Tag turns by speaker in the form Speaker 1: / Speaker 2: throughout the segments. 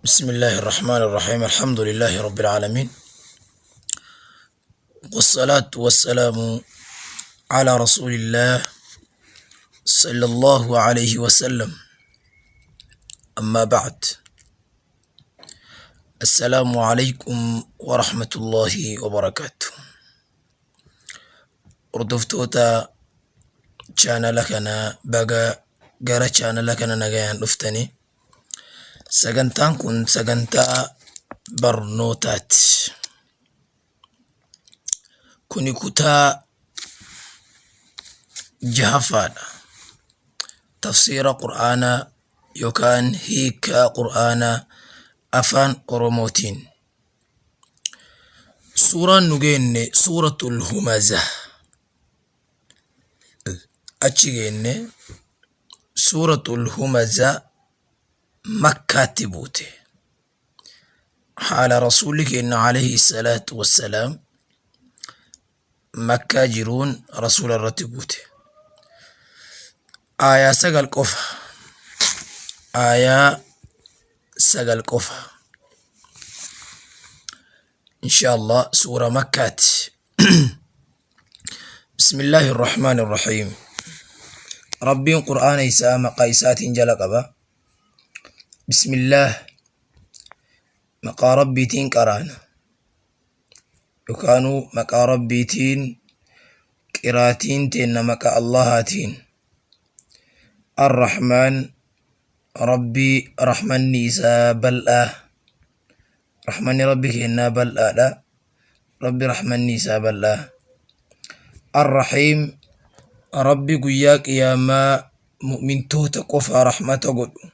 Speaker 1: بسم الله الرحمن الرحيم، الحمد لله رب العالمين، والصلاة والسلام على رسول الله صلى الله عليه وسلم. أما بعد، السلام عليكم ورحمة الله وبركاته. Hordoftoota chaanala kana, baga gara chaanala kana nagayaan dhuftanii. Sagantaan kun sagantaa barnootaati. Kuni kutaa jahaffaadha. Tafsiira Qur'aanaa yookaan hiikaa Qur'aanaa afaan Oromootiin. Suuraan nu geenne suuratul Humaza. Achi geenne. Suuratul Humaza Makkaatti buute. Haala Rasuulli keenya alayhi salaatu wassalaam Makkaa jiruun Rasuula irratti buute. Aayaa 9 qofa. Aayaa 9 qofa. Insha Allah suura Makkaati. Bismillaahi Irrahmaani Irrahiim. Rabbiin Qur'aana isaa maqaa isaatiin jala qaba. Bismillaah, maqaa Rabbiitiin qaraana. Yookaanuu maqaa Rabbiitiin qiraatiin teenna, maqaa Allahaatiin. Arrahmaan, Rabbii rahmanni isaa bal'aa. Rahmanni Rabbi keennaa bal'aadha. Rabbi rahmanni isaa bal'aa. Arrahiim, Rabbi guyyaa qiyaamaa mu'mintoota qofa rahmata godhu.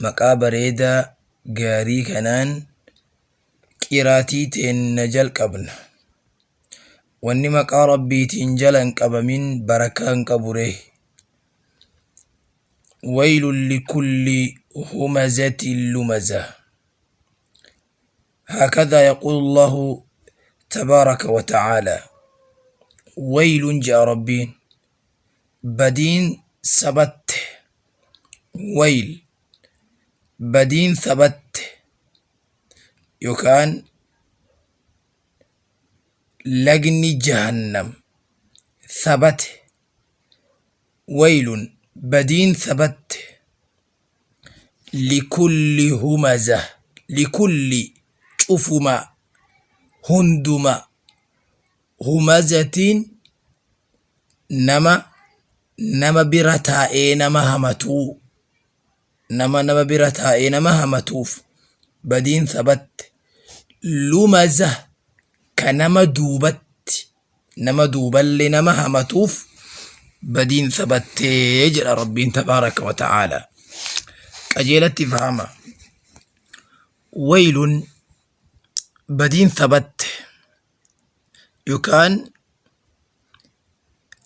Speaker 1: Maqaa bareedaa gaarii kanaan qiraatii teenna jalqabna. Wanni maqaa Rabbiitiin jala hin qabamin barakaa hin qabu ree. Waylun likulli humazatin lumaza. Hakadha yaquulu Allahu tabaaraka wa ta'aala. Waylun je'a Rabbiin. Badiin sabatte. Wayl, badiin sabatte yookaan lagni jahannam sabate. Waylun, badiin sabatte, likulli humaza, likulli cufuma, hunduma, humazatiin nama nama bira taa'ee nama hamatuu, nama nama bira taa'ee nama hamatuuf badiin sabatte, lumaza ka nama duubatti nama duuballee nama hamatuuf badiin sabattee jedha Rabbiin tabaaraka wa ta'aala. Qajeelatti fahama. Waylun, badiin sabatte yookaan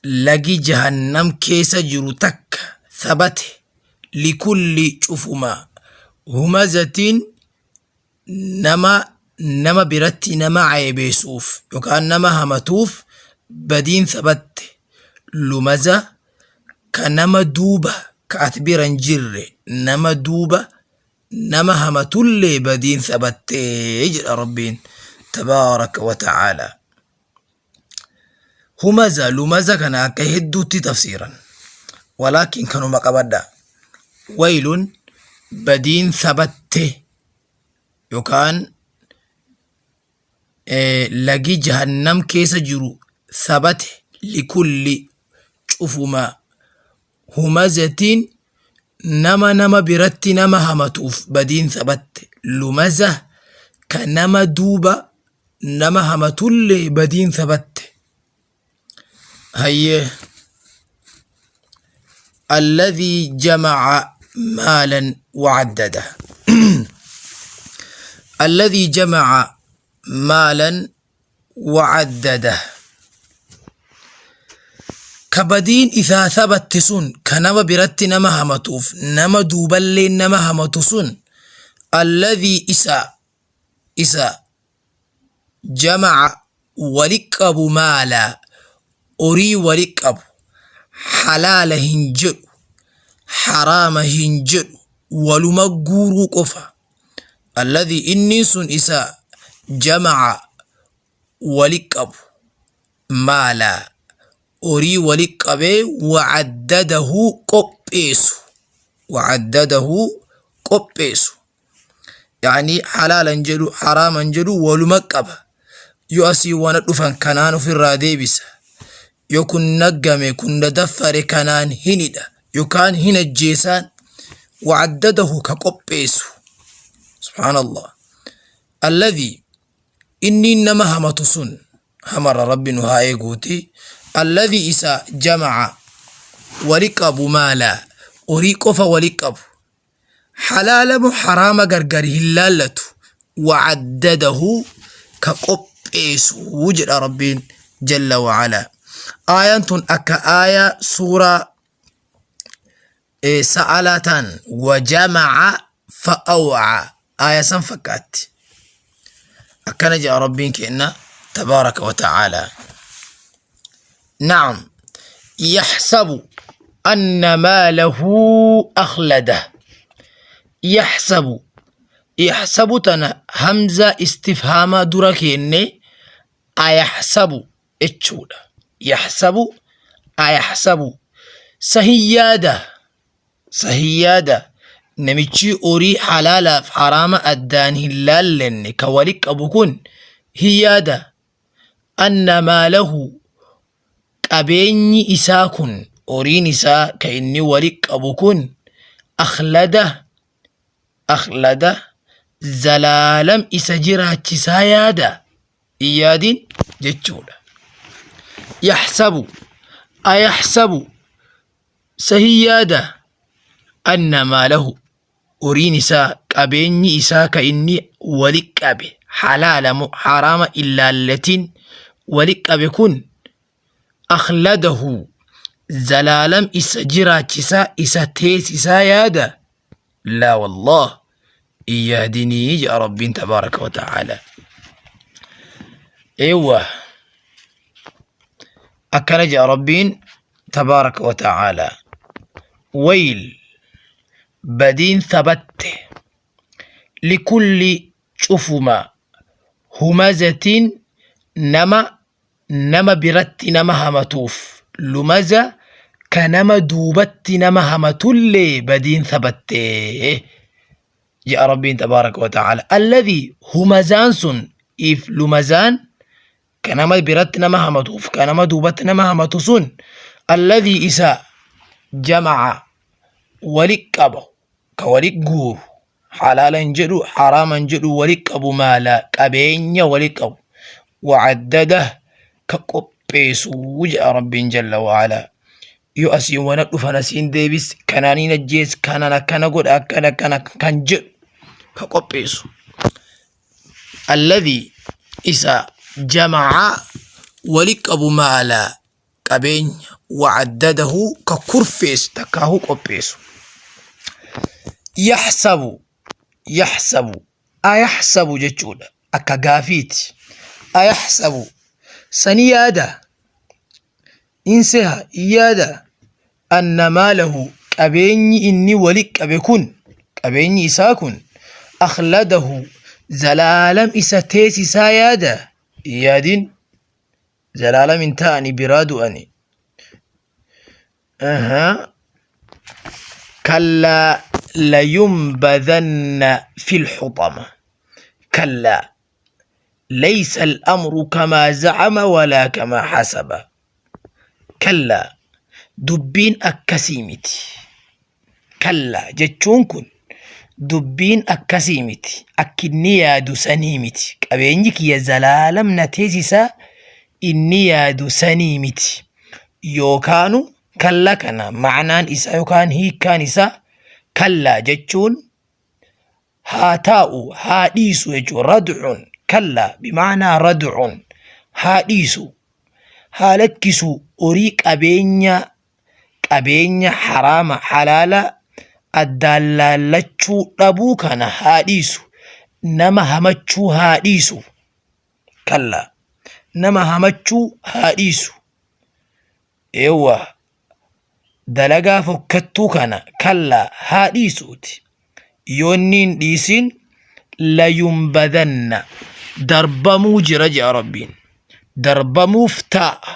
Speaker 1: lagi jahannam keessa jiru takka sabate, likulli cufuma, humazatiin nama nama biratti nama ceebeessuuf yookaan nama hamatuuf badiin sabatte, lumaza ka nama duuba ka ati bira hin jirre nama duuba nama hamatullee badiin sabattee jedha Rabbiin tabaaraka wa ta'aala. Humaza lumaza kana akka hedduutti tafsiiran. Walaakin kanuma qabadha. Waylun, badiin sabatte yookaan lagi jahannam keessa jiru sabate, likulli cufuma, humazatiin nama nama biratti nama hamatuuf badiin sabatte, lumaza ka nama duuba nama hamatullee badiin sabatte. Hayyee, alladhii jamaca maalan wacaddada, alladhii jamaca maalan wacaddada, ka badiin isaa sabatte sun, ka nama biratti nama hamatuuf nama duuballee nama hamatu sun, alladhii isa jamaca wali qabu, maala horii wali qabu, halaala hin jedhu, haraama hin jedhu. Waluma guuruu qofa. Alladhii inni sun isa jama'a wali qabu. Maala horii wali qabee wacaddadahu qopheessu. Wacaddadahu qopheessu. Yaani halaalan jedhu haraaman jedhu waluma qaba. Yoo asii wana dhufan kanaan ofirraa deebisa. Yoo kun naggame kun na daffare kanaan hin hidha yookaan hin ajjeesaan. Wacaddadahu ka qopheessu. Subhaanallah. Alladhii inni nama hamatu sun hamarra Rabbi nu haa eeguuti. Alladhii isa jama'a wali qabu maala horii qofa wali qabu. Halaala moo haraama gargar hin laallatu. Wacaddadahu ka qopheessu jedha Rabbiin jalla wa'ala. Aayaan tun akka aayaa suuraa sa'alaa taan wajama'a fa'aw'a aaya san fakkaatti. Akkana jedha Rabbiin keenna tabaaraka wa ta'aalaa. Na'am yaxsabu anna maalahu akhlada. Yaxsabu yaxsabu tana hamza istifhaamaa dura keenne ayaxsabu jechuudha. Yaxsabu ayaxsabu sahin yaada sahin yaada namichi horii halaalaaf haraama addaan hin laallenne ka wali qabu kun hin yaada anna maalahu qabeenyi isaa kun horiin isaa ka inni wali qabu kun akhlada akhlada zalaalam isa jiraachisaa yaada hin yaadin jechuudha. Yaxsabu ayaxsabu sa hin yaada anna maalahu horiin isaa qabeenyi isaa ka inni wali qabe halaala moo haraama illaallatin wali qabe kun akhladahu zalaalam isa jiraachisaa isa teessisaa yaada. Laa wallaah hin yaadinii jedha Rabbiin tabaaraka wa ta'aala. Eewwa akkana jedha Rabbiin tabaaraka wa ta'aala. Wayl badiin thabatte likulli cufuma humazatin nama nama biratti nama hamatuuf lumaza ka nama duubatti nama hamatullee badiin thabatte jedha Rabbiin tabaaraka wa ta'aala. Alladhii humazaan sun if lumazaan ka nama biratti nama hamatuuf ka nama duubatti nama hamatu sun alladhii isa jama'a wali qabu ka wali guuru halaala hin jedhu haraama hin jedhu wali qabu maala qabeenya wali qabu wacaddada ka qopheessu jedha Rabbiin jalla wa'ala. Yoo asiin wana dhufan asiin deebis kanaan hin ajjees kanaan akkana godha akkana akkana kan jedhu ka qopheessu. Alladhii isa jama'a wali qabu maala qabeenya wacaddadahu ka kurfeessu takkaahu qopheessu. Yaxsabu yaxsabu ayaxsabu jechuudha akka gaafiiti. Ayaxsabu sani yaada in seha in yaada anna maalahu qabeenyi inni wali qabe kun qabeenyi isaa kun akhladahu zalaalam isa teessisaa yaada hin yaadin. Zalaalam hin ta'ani biraa du'ani. Aha. Kallaa layunbadhanna fil xuxama. Kallaa laysa al-amru kamaa zacama walaa kamaa xasaba. Kallaa dubbiin akkasii miti. Kallaa jechuun kun dubbiin akkasii miti. Akki inni yaadu sanii miti. Qabeenyi kiyya zalaalam na teessisaa inni yaadu sanii miti. Yookaanu kalla kana ma'anaan isaa yookaan hiikkaan isaa kallaa jechuun haa taa'u haa dhiisu jechuudha. Rad'un kallaa bimaanaa rad'un haa dhiisu haa lakkisu horii qabeenya qabeenya haraama halaala addaan laallachuu dhabuu kana haa dhiisu nama hamachuu haa dhiisu kallaa nama hamachuu haa dhiisu eewwa dalagaa fokkattuu kana kallaa haa dhiisuuti. Yoo inni hin dhiisin layunbadanna darbamuu jira jedha Rabbiin. Darbamuuf taa'a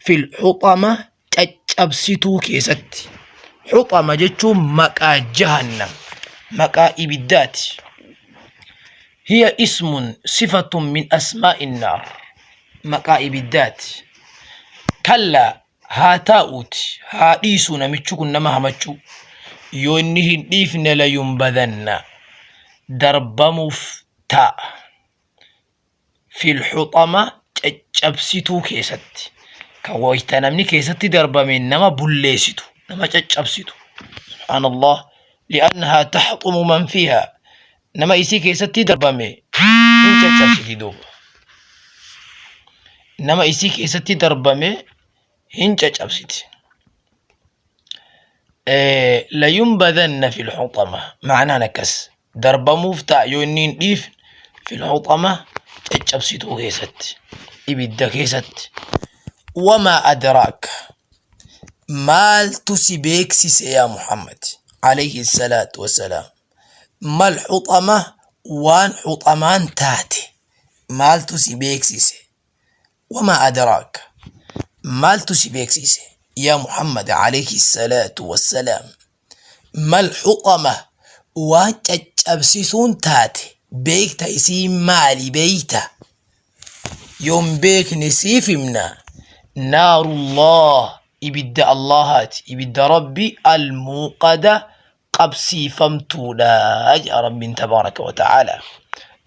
Speaker 1: fil xuxama caccabsituu keessatti. Xuxama jechuun maqaa jahannam, maqaa ibiddaati. Hiya ismun sifatun min asmaa'in naar. Maqaa ibiddaati. Kallaa haa taa'uuti haa dhiisuu namichi kun nama hamachuu. Yoo inni hin dhiifne layunbadanna darbamuuf taa'a. Fil xuxama caccabsituu keessatti. Kan wayta namni keessatti darbame nama bulleessitu, nama caccabsitu. Subhaanallah. Li'annahaa taxxumu man fiihaa. Nama isii keessatti darbame hin caccabsiti duuba. Nama isii keessatti darbame hin caccabsiti. Layunbadanna fil xuxama ma'anaan akkas darbamuuf ta'a yoo inni hin dhiifne fil xuxama caccabsituu keessatti ibidda keessatti. Wamaa adraaka maaltu si beeksise yaa Muhammad alayhi salaatu wassalaam mal xuxama waan xuxamaan taate maaltu si beeksise. Wamaa adraaka maaltu si beeksise yaa Muhammad alayhi salaatu wassalaam mal xuxama waan caccabsisuun taate beekta isii maali beekta yoon beekne siif himna naarullah ibidda Allahaati ibidda rabbi almuuqada qabsiifamtuudha jedha rabbiin tabaaraka wa ta'aala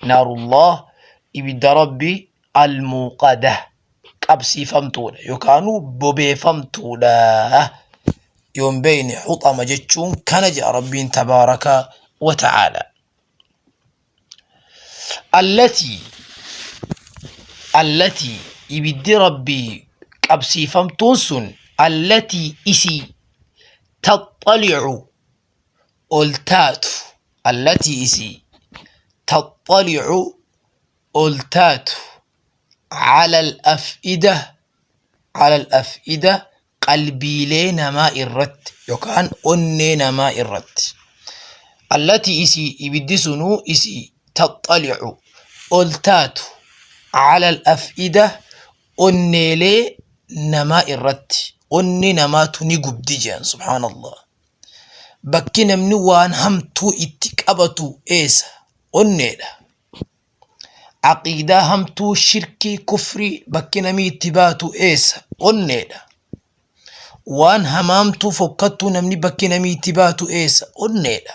Speaker 1: naarullah ibidda rabbi almuuqada qabsiifamtuudha yookaanuu bobeeffamtuudha yoon beeyne xuxama jechuun kana jedha rabbiin tabaaraka wa ta'aala allatii allatii ibiddi rabbii qabsiifamtuun sun allatii isii taxxalicu ol taatu allatii isii taxxalicu ol taatu cala al-af'ida cala al-af'ida qalbiilee namaa irratti yookaan onnee namaa irratti allatii isii ibiddi sunuu isii taxxalicu ol taatu cala al-af'ida onneelee namaa irratti onni namaatu ni gubdi jedhan subhaanallah bakki namni waan hamtuu itti qabatu eessa onneedha Aqiidaa hamtuu shirkii kufrii bakki namni itti baatu eessa? Onneedha. Waan hamaamtuu fokkattuu namni bakki namni itti baatu eessa? Onneedha.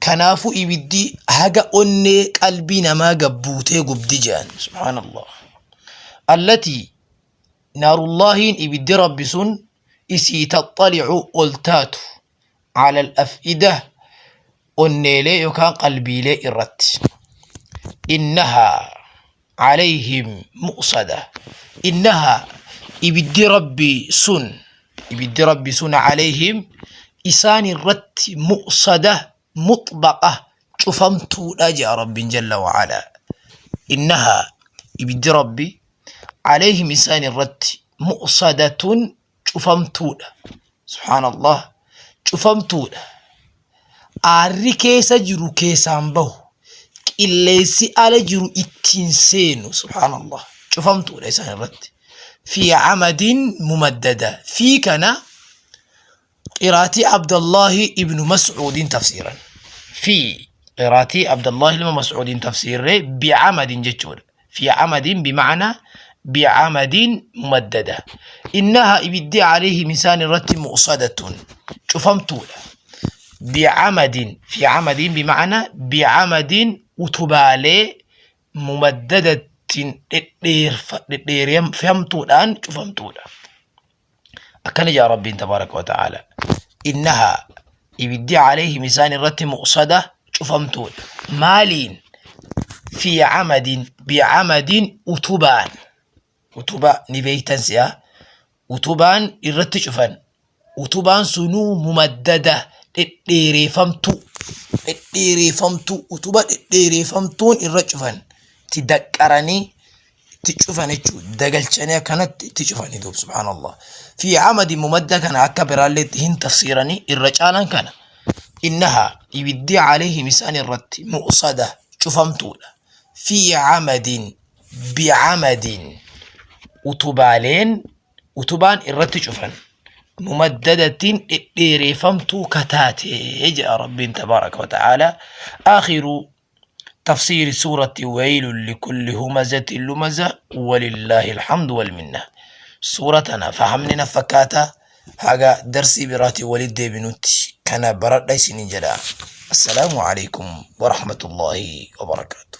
Speaker 1: Kanaafuu ibiddi haga onnee qalbii namaa gabbuutee gubdi jedhan. Subhaanallah. Allatii naarullaahiin ibiddi rabbi sun isii taxxalicu ol taatu ala al-af'ida onneelee yookaan qalbiilee irratti. Innahaa alayhim mu'sada. Innahaa ibiddi rabbii sun ibiddi rabbi sun alayhim isaan irratti mu'sada muxbaqa cufamtuudha jedha rabbiin jalla wa'ala. Innahaa ibiddi rabbi alayhim isaan irratti mu'sadatun cufamtuudha. Subhaanallah cufamtuudha. Aarri keessa jiru keessaan bahu. Qilleensi ala jiru ittiin seenu. Subhaanallah cufamtuudha isaan irratti. Fi amadin mumaddada. Fi kana qiraatii Abdallahi ibnu Mas'uudin tafsiiran. Fi qiraatii Abdallahi ilma Mas'uudin tafsiirree bi'amadin jechuudha. Fi amadin bima'anaa bi'amadin mumaddada. Innahaa ibiddi alayhim isaan irratti mu'sadatun cufamtuudha. Bi'amadin fi amadin bima'anaa bi'amadin utubaalee mumaddadatin dhedheerfamtuudhaan cufamtuudha. Akkana jaa Rabbiin tabaaraka wa ta'aala. Innahaa ibiddi alayhim isaan irratti mu'sada cufamtuudha. Maaliin? Fi amadin bi'amadin utubaan. Utubaa ni beektan si'a. Utubaan irratti cufan. Utubaan sunuu mumaddada dhedheereefamtuu. Dhedheereefamtuu utuba dhedheereefamtuun irra cufan. Itti daqqaranii itti cufan jechuudha. Dagalchanii akkanatti itti cufanii duuba subhaanallah. Fi amadi mumadda kana akka biraallee itti hin tafsiiranii irra caalan kana. Innahaa ibiddi calayhim isaan irratti mu'sada cufamtuudha. Fi camadin bicamadin utubaaleen utubaan irratti cufan mumaddadatiin dhedheereeffamtuu kataate jedha Rabbiin tabaaraka wa ta'aalaa. Aakhiru تفسير سورة ويل لكل همزة لمزة ولله الحمد والمنة. سورتنا فهمنا فكاتا هاga درسي براتي ولد ديبنوتي كان برد سنين جدا. السلام عليكم ورحمة الله وبركاته.